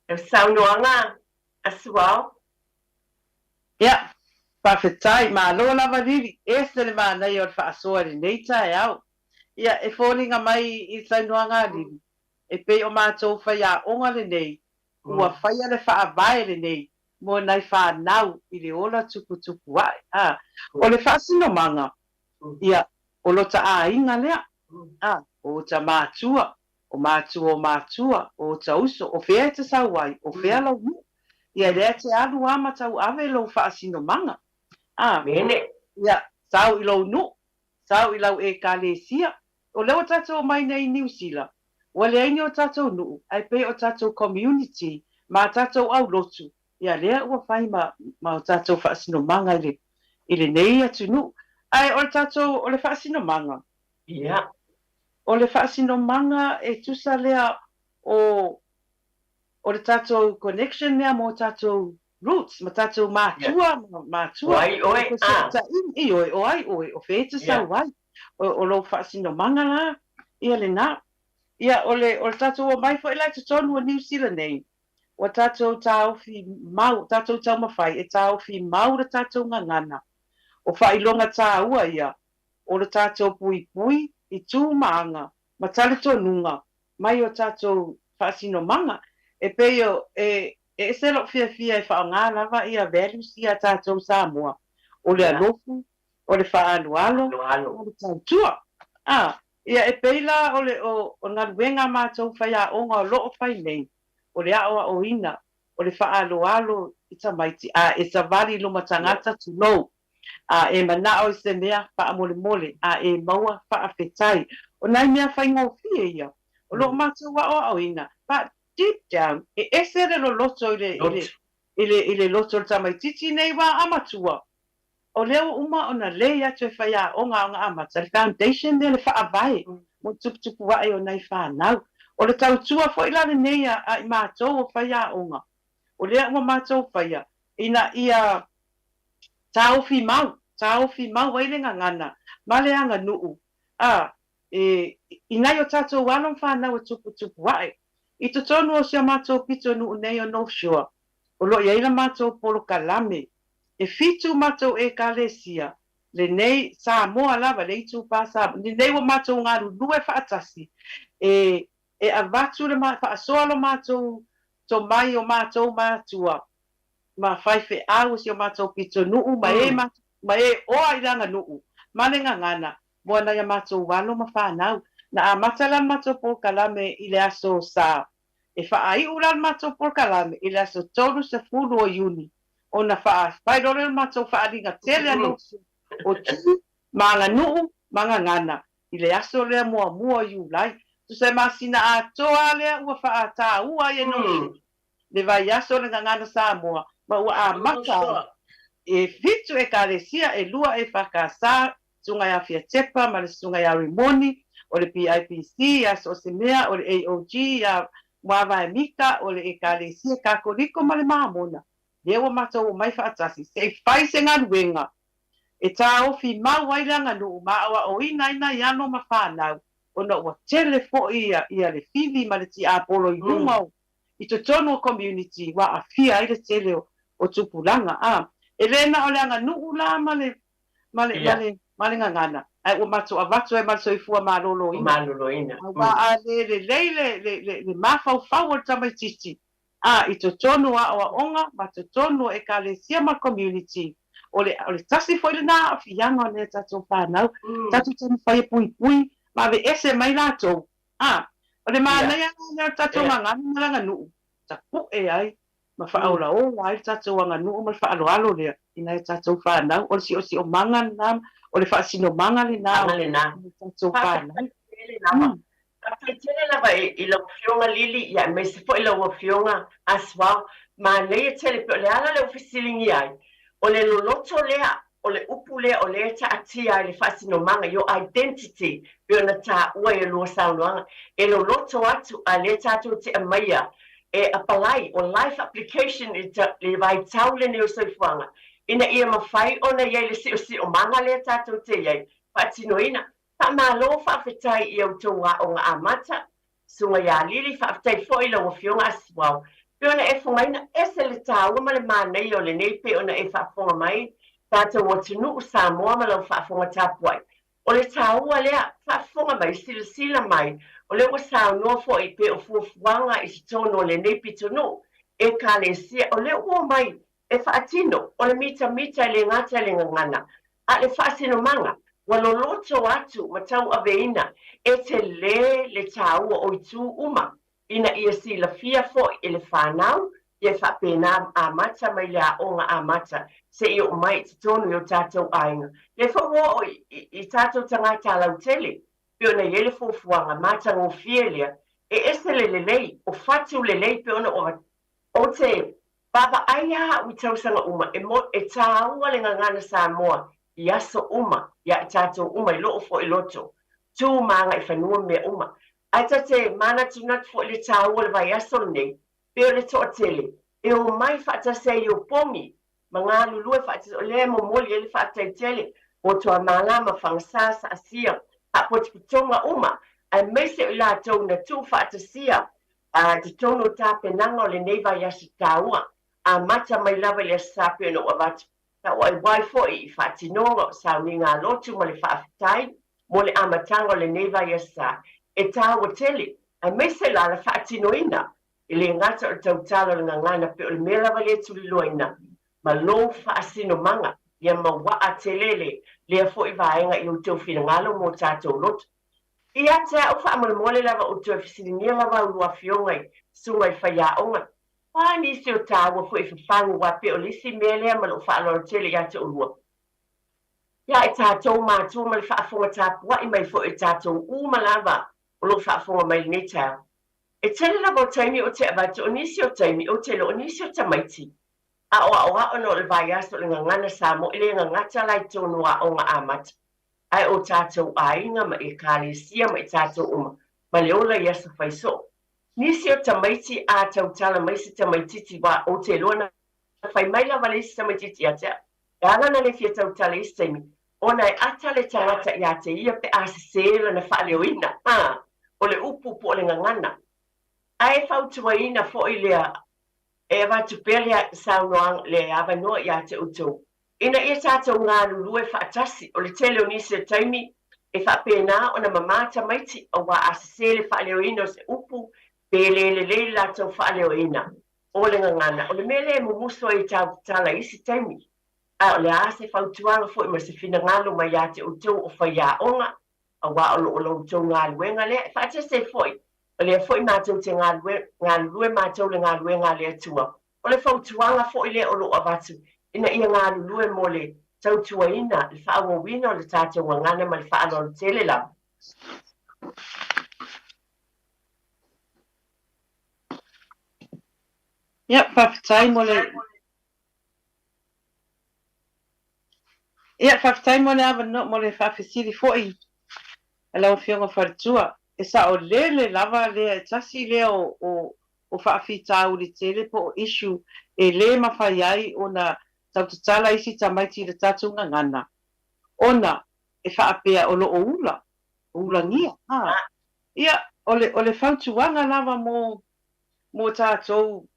lau saunoaga a Suao. Ia, faafetai, malo lava Lily, ese le manaia o le faasoa i lenei taeao. Ia, e foliga mai i le saunoaga a Lily, e pei o matou faiaoga lenei, ua faia le faavae lenei mo nai fanau i le ola tuputupu ae. A, o le faasinomaga, ia, o lota aiga lea, a, o ota matua, O matua o matua, o ota uso, o fea e te sau ai, o fea lou nuu. Ia lea e te alu a ma tauave lou faasinomaga. A, Mene. ia, sau i lou nuu, sau i lau Ekalesia. O lea ua tatou omai nei i Niu Sila, ua leai ni o tatou nuu, ae pei o tatou community ma tatou aulotu, ia lea ua fai ma ma o tatou faasinomaga i le i lenei atunuu. Ae o le tatou, o le faasinomaga, Ia. O le faasinomaga e tusa lea o o le tatou connection lea mo tatou roots ma tatou matua ma matua. O ai oe, a. Ioe, o ai oe, o fea e te sau ai. O lou faasinomaga la ia lena. Ia, o le o le tatou omai foi la i totonu o Niu Sila nei, ua tatou taofi mau, tatou taumafai e taofi mau le tatou gagana. O faailoga taua ia o le tatou puipui i tu ma aga ma talitonuga mai o tatou faasinomaga. E pei o, e ese lou fiafia e faaaoga lava ia values ia a tatou Samoa, o le alofu, o le faaloalo, o le tautua. A, ia e pei la o le, o le galuega a matou faiaoga o lo o fai nei, o le aoaoina, o le faaaloalo i tamaiti, a e savali i luma tagata, tulou, A e manao i se mea, faamolemole, a e maua, faafetai. O nai mea faigofie ia, o lo o matou aoaoina, but deep down, e ese le loloto i le, i le, i le, i le loto o le tamaitiiti nei wā a matua. O lea ua uma ona lei atu e faiaoga aoga amata le foundation lea, le faavae mo le tuputupu ae o nai fanau. O le tautua foi la lenei a, a i matou o faiaoga, o lea ua matou faia, ina ia Taofi mau, taofi mau ai le gagana ma le aganuu, a, e, i nai o tatou alo ma fanau e tuputupu ae. I totonu o si a matou pitonuu nei o North Shore, o lo o i ai la matou polokalame. E fitu matou Ekalesia, lenei, Samoa lava, le itupa Samoa, lenei ua matou galulue faatasi, e, e avatu le ma, faasoa lo matou tomai o matou matua, ma faifeau o si o matou pitonuu ma e ma e oa i le aganuu ma le gagana mo nai a matou alo ma fanau. Na amata la le matou polokalame i le aso Sa. E faaiu la le matou polokalame i le aso 30 o Iuni ona fai loa lea o le matou faaaliga tele a North o Tu ma Aganuu ma Gagana i le aso lea muamua o Iulai. Tusa e masina atoa lea ua faataua ai e North le vaiaso o le Gagana Samoa ma ua amata ai e fitu Ekalesia, e lua EFKS, Susuga ia Fiatepa ma le Susuga ia Rimoni, o le PIPC ia Soosemea, o le AOG ia Muavae Mika, o le Ekalesia Kakoliko ma le Mamona. Lea ua matou omai faatasi se i fai se galuega e taofi mau ai le aganuu ma aoaoina ai nai alo ma fanau ona ua tele foi ia le fili ma le tiapolo i luga o i totonu o community ua aafia ai le tele o tupulaga. A, e le na o le aganuu la ma le, ma le, ma le, ma le gagana, ae ua matou avatu ai ma le soifua maloloina. Maloloina. Aua a le lelei le, le, le, le mafaufau o le tamaitiiti, a, i totonu o aoaoga ma totonu o Ekalesia ma le community, o le, o le tasi foi lena aafiaga o nai a tatou fanau, tatou taumafai e puipui ma aveese mai latou A, o le manaia la lea o le tatou gagana ma le aganuu, tapue ai ma faaolaola ai le tatou aganuu ma le faaaloalo lea i nai a tatou fanau. O le siosiomaga lena, o le faasinomaga lena o tatou fanau. Faafetai tele lava i lau Afioga Lily, ia aemaise foi lau Afioga Aswell. Manaia tele, pei o le ala lea ua fesiligia ai, o le loloto lea O le upu lea o lea e taatia ai le faasinomaga, your identity, pei ona taua i a lua saunoaga, e loloto atu a lea tatou te aumaia e apalai, o life application i le vaitau lenei o le soifuaga, ina ia mafai ona i ai le siosiomaga lea tatou te i ai, faatinoina. Faamalo faafetai i a outou aoga amata, Susuga ia Lili, faafetai foi i lau Afioga Aswao. Pei ona e fogaina, ese le taua ma le manaia o lenei pei ona e faafofoga mai, tatou atunuu Samoa ma lau faafofoga tapuai. O le taua lea, faafofoga mai, silasila mai, o lea ua saunoa foi pei o fuafuaga i totonu o lenei pitonuu, Ekalesia, o lea ua omai e faatino, o le mitamita e le gata i le gagana, a le faasinomaga. Ua loloto atu ma tauaveina e telē le tāua o itu uma ina ia silafia foi e le fanau ia e faapena amata mai le aoga amata seia oo mai i totonu i o tatou aiga. Lea foi ua oo i tatou tagata lautele pei ona i ai le fuafuaga matagofie lea e ese le lelei o fatu lelei pei ona ua Ou te vaavaai lava au i tausaga uma e e tāua le gagana Samoa i aso uma iā i tātou uma i loo foi loto, tū ma agaifanua ma mea uma. Ae ta te manatunatu foi i le tāua o le vaiaso lenei, pei o le toatele e omai faatasi ai i opogi ma galulue faatasi, o lea e momoli ai le faafetai tele mo Tuamala ma Fagasā, Saasia, Haapotipotoga uma, aemaise o i latou na tuufaatasia i totonu o tapenaga o lenei vaiaso taua, amata mai lava i le Aso Sa pei ona ou avatu, sa ou auai foi i faatinoga o sauniga a lotu ma le faafetai mo le amataga o lenei vaiaso sa e taua tele, aemaise la le faatinoina e le gata o le tautala o le gagana pei o le mea lava lea e tuliloaina ma lou faasinomaga ia mauaa tele le lea foi vaega i outou finagalo mo tatou loto. Ia te au faamolemole lava ou toe fesiligia lava a ulua afioga i susuga i faiaoga. O a nisi o tāua foi e fafagu aua pei o le isi mea lea ma lou faaaloalo tele ia te oulua. Ia i tatou matua ma le faafofoga tapuai mai foi o tatou uma lava o lo o faafofoga mai i lenei taeao. E tele lava o taimi ou te avatu o nisi o taimi ou te iloa o nisi o tamaiti aoaoa ona o le vaiaso o le gagana Samoa e le gagata la i totonu o aoga amata ae o tatou aiga ma Ekalesia ma i tatou uma ma le ola i aso fai soo. Nisi o tamaiti a tautala mai se tamaititi wa ou te iloa na fai mai lava le isi tamaititi ia te au e ala ona le fia tautala i isi taimi ona e ata le tagata ia te ia pe a sesē lana faaleoina a o le upu po o le gagana. Ae fautuaina foi lea e avatu pea le saunoaga le avanoa ia te outou ina ia tatou galulue faatasi. O le tele o nisi o taimi e faapena ona mamā tamaiti auā a sesē le faaleoina o se upu pe le lelei le latou faaleoina o le gagana. O le mea lea e mumusu ai i tāu tatala i isi taimi. A o le a se fautuaga foi ma se finagalo mai ia te outou o faiaoga, auā o lo o la outou galuega lea e faatasi ai foi, o lea foi matou te galue, galulue matou le galuega a le Atua. O le fautuaga foi lea o lo o avatu ina ia galulue mo le tautuaina, le faaauauina o le tatou gagana ma le faaaloalo tele lava. Ia, faafetai mo le. Ia, faafetai mo le avanoa, mo le faafesili foi a lau Afioga Faletua. E saolele lava lea, e tasi lea o, o, o faafitauli tele po o issue e le mafai ai ona tautatala isi tamaiti i le tatou gagana, ona e faapea o lo o ula, ulagia. A. Ia, o le, o le fautuaga lava mo, mo tatou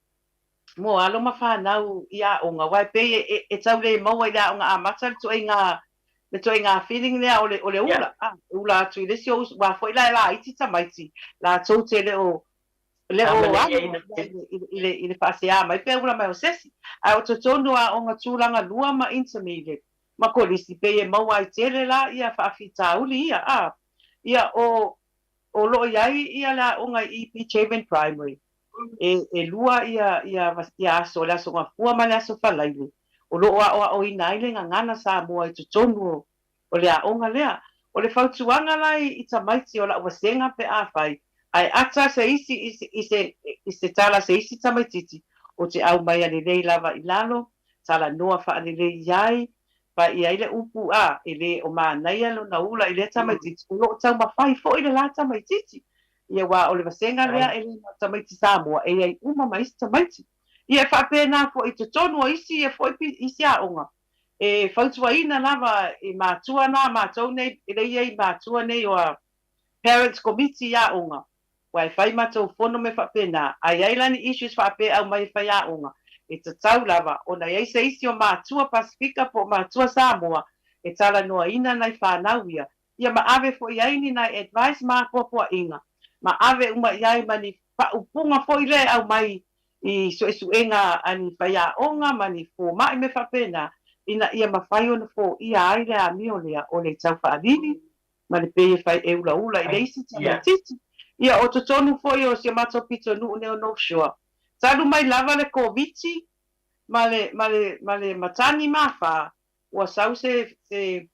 mo alo ma fanau i aoga, aua e pei e, e tau le maua i le aoga amata le ituaiga, le ituaiga feeling lea o le, o le ula, a, e ula atu i le isi o uso, aua foi la e laiti tamaiti, latou te le o, le o alu i le, i le faasea mai pe ula mai o se isi. Ae o totonu o aoga tulaga lua ma intermediate ma kolisi, pei e maua ai tele la ia faafitauli ia, a. Ia, o, o lo o i ai ia le aoga i EP Chairman Primary, E, e lua ia, ia, ia aso, le Aso Gafua ma le Aso Faraile, o lo o aoaoina ai le gagana Samoa i totonu o, o le aoga lea. O le fautuaga la i, i tamaiti o la'u vasega pe afai, ae ata se isi i se, i se, i se tala a se isi tamaititi, o te aumaia lelei lava i lalo, talanoa faalelei i ai, Pai i ai le upu a, e le o manaia lona ula i lea tamaitiiti, o lo o taumafai foi le la tamaitiiti. Ia aua o le vasega lea e le na o tamaiti Samoa, e i ai uma ma isi tamaiti. Ia e faapena foi i totonu o isi ia foi isi aoga, e fautuaina lava i matua na, matou nei, e le i ai matua nei o a parents committee i aoga, Aua e fai matou fono mea faapena, a i ai la ni issues faapea aumai e faiaoga, e tatau lava ona i ai se isi o matua Pasifika po o matua Samoa e talanoaina nai fanau ia, ia ma ave foi i ai ni nai advice ma apoapoaiga, ma ave uma i ai ma ni faaupuga foi lea e aumai i suesuega a ni faiaoga ma ni fomai mea faapena. ina ia mafai ona foia ai le amio lea o le taufaalili ma le pei e fai e ulaula i le isi tamaitiiti. Ia, o totonu foi o si o matou pitonuu nei o North Shore, talu mai lava le Koviti ma le, ma le, ma le matagi mafā, ua sau se, se,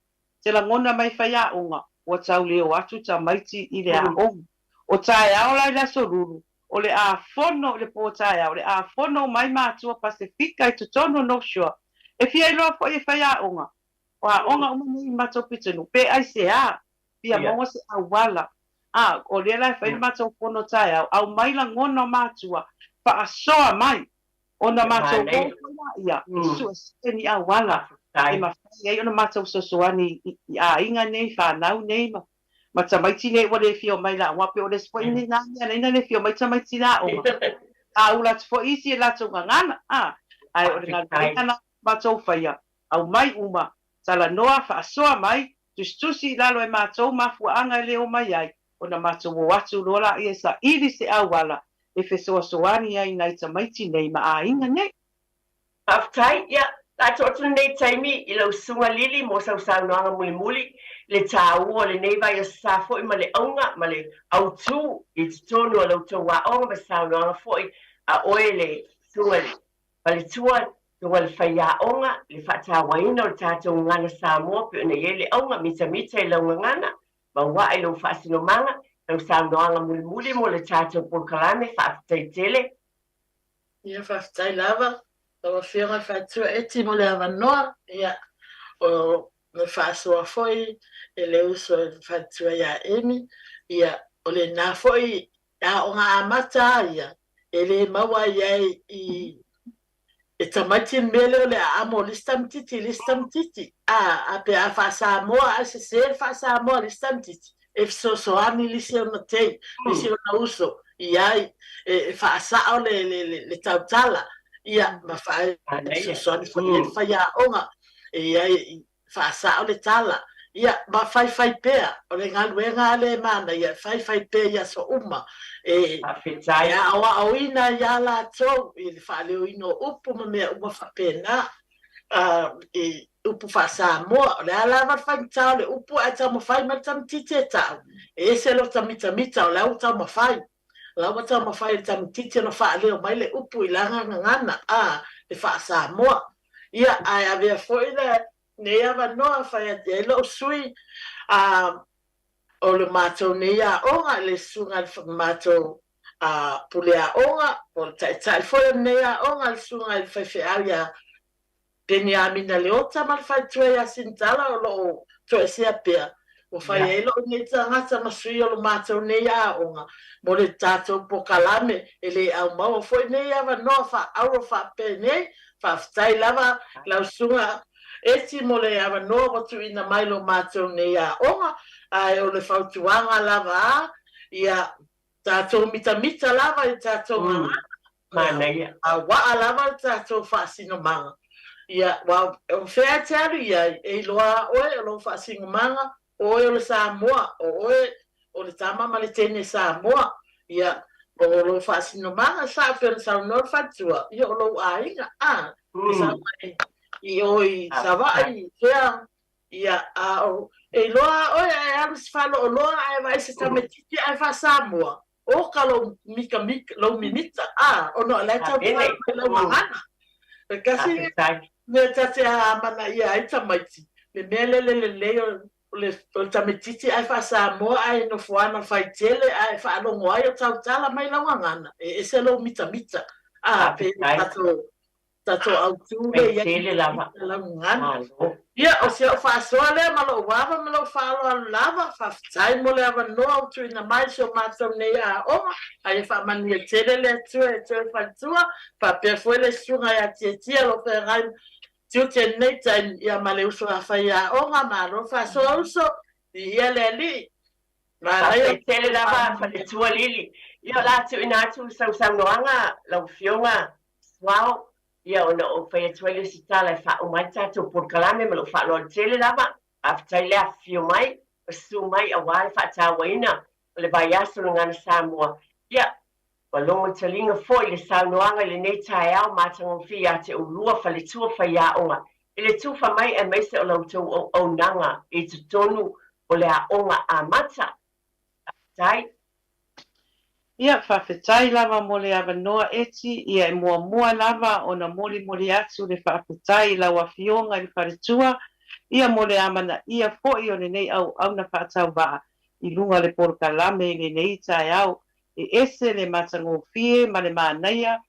se lagona mai faiaoga, ua tau le o atu tamaiti i le aoga. O taeao la i le Aso Lulu, o le a fono i le pō taeao, o le a fono mai matua Pasefika i totonu o North Shore, e fia iloa foi e faiaoga, o aoga uma nei i matou pitonuu, pe aisea, fia maua se auala. A, o lea la e fai le matou fono taeao, aumai lagona o matua, faasoa mai, ona matou o foi laia e suesue ni auala e mafai ai ona matou fesoasoani i aiga nei, fanau nei ma ma tamaiti nei ua le fia omai i le aoga. Pei o le isi foi lena mea na ala ai ona le fia omai tamaiti i le aoga, a ula atu foi isi e latou gagana, a, ae o le galuega lena matou faia, aumai uma, talanoa, faasoa mai, tusitusi i lalo e matou mafuaaga e le omai ai, ona matou o atu loa laia e saili se auala e fesoasoani ai i nai tamaiti nei ma aiga nei. Faafetai. Ia, la tuu atu lenei taimi i lau Susuga Lili mo sau saunoaga mulimuli, le taua o lenei vaiaso sa foi ma le auga ma le autu i totonu o la outou aoga ma saunoaga foi a oe le Susuga i le Faletua, Susuga i le Faiaoga, le faatauaina o le tatou gagana Samoa pei ona i ai le auga mitamita i lau gagana Maua i lou faasinomaga, lau saunoaga mulimuli mo le tatou polokalame, faafetai tele. Ia faafetai lava lau Afioga i le Faletua Eti mo le avanoa, ia o le faasoa foi e le uso i le Faletua ia Emi, ia o lena foi aoga amata a ia e le maua ai ai i E tamaiti le mea lea o le aamo o le isi tamatiti i le isi tamatiti. A, a pe a faa-Samoa ae sese le faa-Samoa a le isi tamatiti, e fesoasoani le isi ona tei, le isi ona uso i ai e, e faasao le, le, le, le tautala, ia, ma fesoasoani foi i ai le faiaoga e i ai Faasao le tala, ia, ma faifai pea, o le galuega a lea e manaia, e faifai pea i aso uma, e, e aoaoina iā latou i le faaleoina o upu ma mea uma faapena, i upu faa-Samoa. O le a lava le faigata o le upu ae taumafai mai le tamatiti e tau, e ese lota mitamita o la ua taumafai. O la ua taumafai e le tamatiti ona faaleo mai le upu i lana gagana, a, le faa-Samoa. Ia, ae avea foi lenei avanoa fai atu ai lou sui, a, o le matou nei aoga, le susuga i le matou a, pule aoga, po o le taitai foi o lenei aoga, le susuga i le faifeau ia Peniamina Leota ma le faletua ia Sinitala o lo o toesea pea, ua fai ai lou nei tagata ma sui o lo matou nei aoga mo le tatou pokalame e le aumaua foi nei avanoa faa-auro faapenei. Faafetai lava lau susuga Eti mo le avanoa ua tuuina mai lo matou nei aoga, ae o le fautuaga lava a ia tatou mitamita lava i tatou gagana, Manaia. A waa lava le tatou faasinomaga. Ia, aua o fea e te alu i ai, e iloa a oe o lou faasinomaga, o oe o le Samoa, o oe o le tama ma le teine Samoa. Ia, o lou faasinomaga, sa pei ona saunoa le faletua, ia o lou aiga, a, e sau mai i o i Savaii, i fea, ia, a o, e iloa a oe ae alu i se faleoloa ae vaai se tamaitiiti ae faa-Samoa, Oka lou mikamika, lou mimita, a, ona o la e tautala mai lau gagana. E kasi mea ta te amanaia ai tamaiti, le mea lele lelei o le, o le tamaitiiti ae faa-Samoa ae nofo ana faitele ae faalogo ai o tautala mai lau gagana, e ese lou mitamita, a, pe tatou tatou autu lea i ai lau gagana. Ia, o si au faasoa lea ma lou ava ma lou faaaloalo lava, faafetai mo le avanoa ua tuuina mai i si o matou nei aoga, a ia faamanuia tele le Atua e toe faletua, faapea foi le Susuga ia Tietia o lo o feagai ma tiute i lenei taimi, ia ma le uso a faiaoga, malo faasoa uso, viia le Alii. Manaia. Faafetai tele lava faletua Lili. Ia o le a tuuina atu sau saunoaga lau Afioga Suao, ia ona ou fai atu ai lea o se tala e faauma ai le tatou polokalame ma lou faaaloalo tele lava. Faafetai le afifio mai ma susu mai aua le faatauaina o le vaiaso o le Gagana Samoa. Ia, ua logo taliga foi le saunoaga i lenei taeao matagofie ia te oulua faletua faiaoga. i le tufa mai aemaise o la outou auaunaga i totonu o le Aoga Amata. Faafetai. Ia, faafetai lava mo le avanoa Eti, ia e muamua lava ona molimoli atu le faafetai i lau Afioga i le Faletua, ia mo le amanaia foi o lenei auauna faatauvaa i luga o le polokalame i lenei taeao e ese le matagofie ma le manaia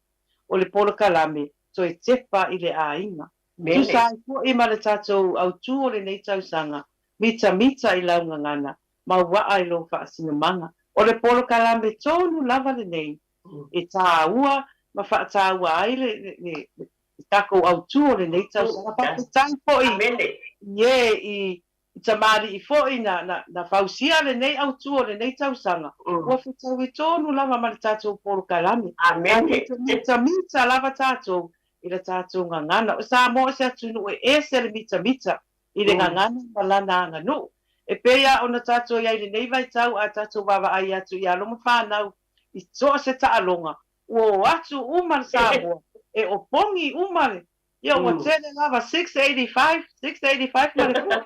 o le polokalame toe tepa i le aiga. Tusa ai foi ma le tatou autu o lenei tausaga, mitamita i lau gagana, mauaa i lou faasinomaga. O le polokalame tonu lava lenei e tāua ma faataua ai le takou autu o lenei tausaga. Faafetai foi i e i tamalii foi na fausia lenei autu o lenei tausaga, ua fetaui tonu lava ma le tatou polokalame. Tatou te mitamita lava tatou i le tatou gagana. O Samoa o se atunuu e ese le mitamita i le gagana ma lana aganuu. E pei lava ona tatou i ai i lenei vaitau a tatou vaavaai atu i alo ma fanau i so o se taaloga, ua o atu uma le Samoa e opogi uma le, ia ua tele lava 685, 685 ma le fua.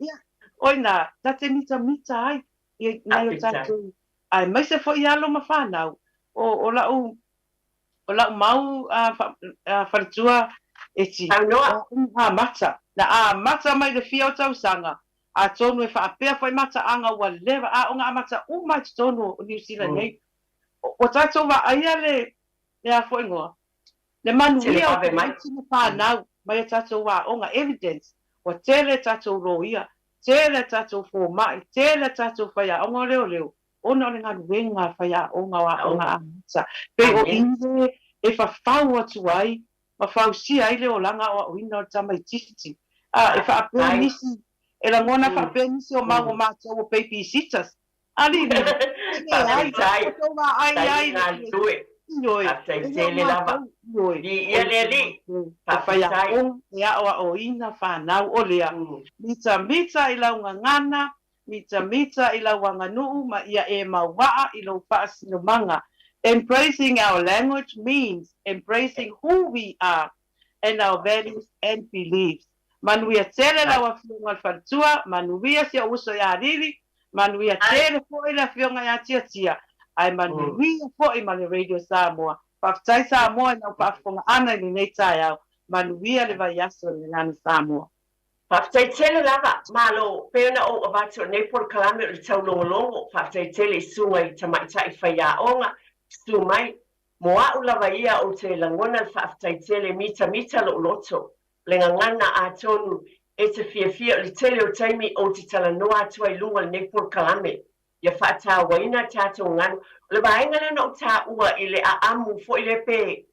Ia, o i ina, ta te mitamita ai i nai o tatou, aemaise foi alo ma fanau. O lau O lau mau faletua e ti, o a'u amata, na amata mai le fia o tausaga, atonu e faapea foi mataaga ua leva aoga amata uma i totonu o Niu Sila nei. Ua tatou vaaia le, le a foi igoa, le manuia o tamaiti ma fanau mai a tatou aoga, evidence, ua tele tatou loia, tele tatou fomai, tele tatou faiaoga o leoleo, ona o le galuega a faiaoga o Aoga Amata, pei o i le e fafau atu ai ma fausia ai le olaga aoaoina o le tamaitiiti. A, e faapea nisi, e lagona faapea nisi o mau o matou o babysitters. Alii, e leai, ua tou vaai ai le, ioe, e le o matou, ioe, o le matou e faiaoga, e aoaoina fanau, o lea, mitamita i lau gagana, Mitamita i lau aganuu ma ia e mauaa i lou faasinomaga. Embracing our language means embracing who we are and our values and beliefs. Manuia tele lau Afioga i le Faletua, manuia si ou uso ia Lili, manuia tele foi le Afioga ia Tiatia, ae manuia foi ma le Radio Samoa. Faafetai Samoa i lau faafofoga-ana i lenei taeao. Manuia le vaiaso i le Gagana Samoa. Faafetai tele lava, malo, pei ona ou avatu o lenei polokalame o le taulogologo, faafetai tele i susuga i tamaitai faiaoga, susu mai, mo a'u lava ia ou te lagona le faafetai tele, mitamita lo'u loto, le gagana atonu e te fiafia o le tele o taimi ou te talanoa atu ai i luga o lenei polokalame, ia faatauaina tatou ganu. O le vaega lea na ou taua i le aamu foi lea pe,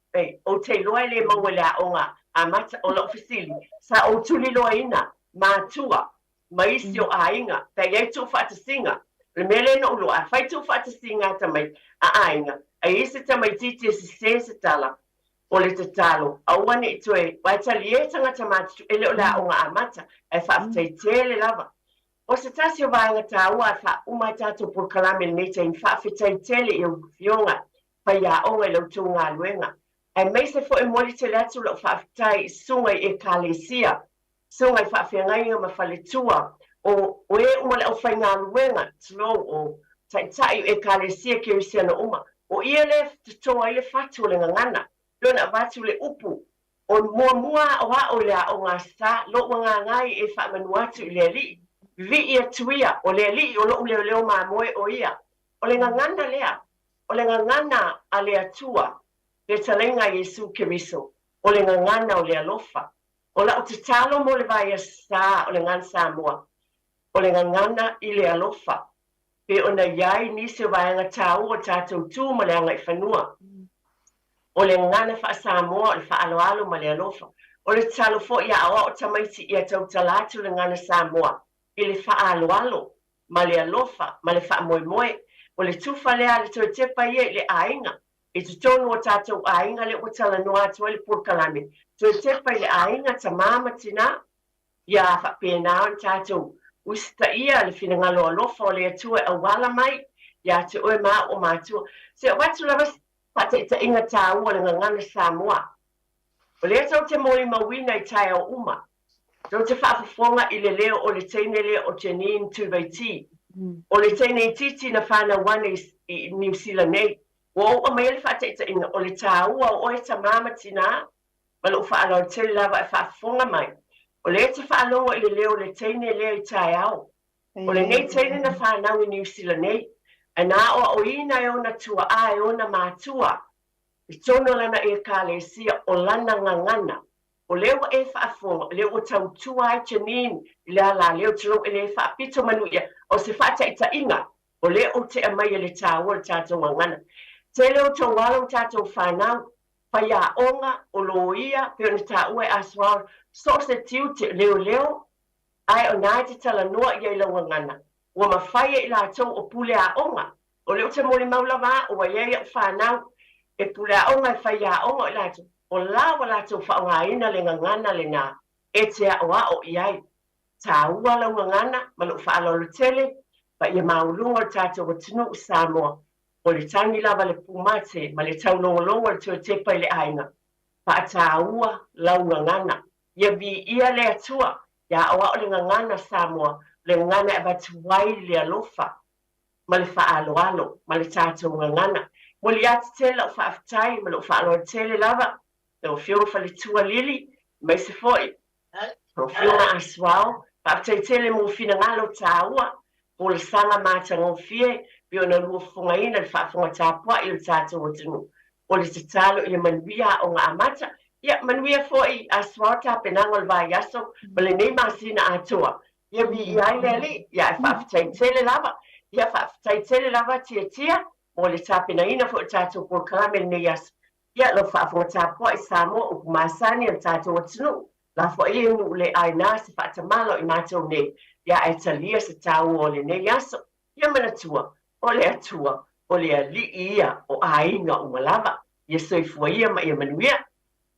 ou te iloa e le maua i le aoga amata. O lau fesili, sa ou tuliloaina matua ma isi o aiga pe i ai tuufaatasiga? O le mea lea na ou iloa, afai tuufaatasiga a tamaiti a aiga, a i ai se tamaitiiti e sese se tala, o le tatalo, aua ne i toe, aua e talie tagata matutua, e le o le aoga amata, ae faafetai tele lava. O se tasi o vaega tāua e faauma ai tatou polokalame i lenei taimi, faafetai tele i au afioga faiaoga i la outou galuega, aemaise foi e momoli tele atu lau faafetai i susuga i Ekalesia, susuga i faafeagaiga ma faletua, o o e uma le aufaigaluega, tulou, o taitai o Ekalesia Kerisiano uma, o ia lea e toto ai le fatu o le gagana, pei ona avatu le upu O le muamua aʻoaʻo i le aoga sa loʻu agaga ai e faamanu atu i le Alii. Vivii atu ia, o le Alii o loʻu leoleo mamoe o ia. O le gagana lea, o le gagana a le Atua, fetalaiga a Iesu Keriso, o le gagana o le alofa. O lau tatalo mo le vaiasa o le Gagana Samoa, o le gagana i le alofa, pe ona i ai nisi o vaega tāua o tatou tu ma le agaifanua. O le gagana faa-Samoa o le faaaloalo ma le alofa. O le tatalo foi ia aoao tamaiti ia tautala atu le gagana Samoa i le faaaloalo ma le alofa ma le faamoemoe. O le tufa lea a le toe tepa ia i le aiga, i totonu o tatou aiga lea ua talanoa atu ai le polokalame, toe tepa i le aiga, tama ma tina, ia faapena ona tatou usitaia le finagalo alofa o le Atua e auala mai ia te oe ma au o matua. Se avatu lava Faataitaiga taua o le gagana Samoa. O lea tou te molimauina i taeao uma. Tou te faafofoga i le leo o le teine lea o Janine Tuvaiti. O le teine itiiti na fanau ane i Niu Sila nei. Ua ou aumaia le faataitaiga o le taua o oe tamā ma tinā, ma lou faaaloalo tele lava e faafofoga mai. O lea e te faalogo i le leo o le teine lea i taeao. O lenei teine na fanau i Niu Sila nei, ae na aoaoina e ona tuaa e ona matua i totonu o lana Ekalesia o lana gagana. O lea ua e faafofoga, o lea ua tautua ai Janine i le alaleo, tulou e le faapito manuia, o se faataitaiga, o lea ou te aumaia le taua o le tatou gagana. Tele outou alo ma tatou fanau, faiaoga, o loia, pei ona taua e Asuao, so o se tiute, leoleo, ae o na e te talanoa i ai lau gagana, ua mafai e i latou o pule aoga. O lea ou te molimau lava au, ua i ai au fanau e pule aoga, e faiaoga o i latou, o la ua latou faaaogaina le gagana lena e te aoao i ai. Taua lau gagana ma lou faaaloalo tele, paia maualuga o le tatou atunuu Samoa, o le tagi lava le pumate ma le taulogologo le toe tepa i le aiga, faataua lau gagana. Ia viia le Atua, ia aoao le gagana Samoa, le gagana e avatu ai le alofa ma le faaaloalo ma le tatou gagana. Moli atu tele lau faafetai ma lou faaaloalo tele lava lau Afioga Faletua Lili, aemaise foi lau Afioga Asuao. Faafetai tele mo finagalo taua, folasaga matagofie pei ona lua fofogaina le faafofoga tapuai o le tatou atunuu. O le tatalo ia manuia aoga amata, ia manuia foi Asuao tapenaga o le vaiaso ma lenei masina atoa. Ia viia ai le Alii, ia ae faafetai tele lava. Ia faafetai tele lava Tiatia mo le tapenaina foi o le tatou polokalame i lenei aso. Ia lau faafofoga tapuai Samoa, upu masani a le tatou atunuu, lafoai ia i nuu le aina se faatamala o i matou nei, ia ae talia se taua o lenei aso. Ia manatua, o le Atua, o le Alii ia o aiga uma lava. Ia soifua ia ma ia manuia.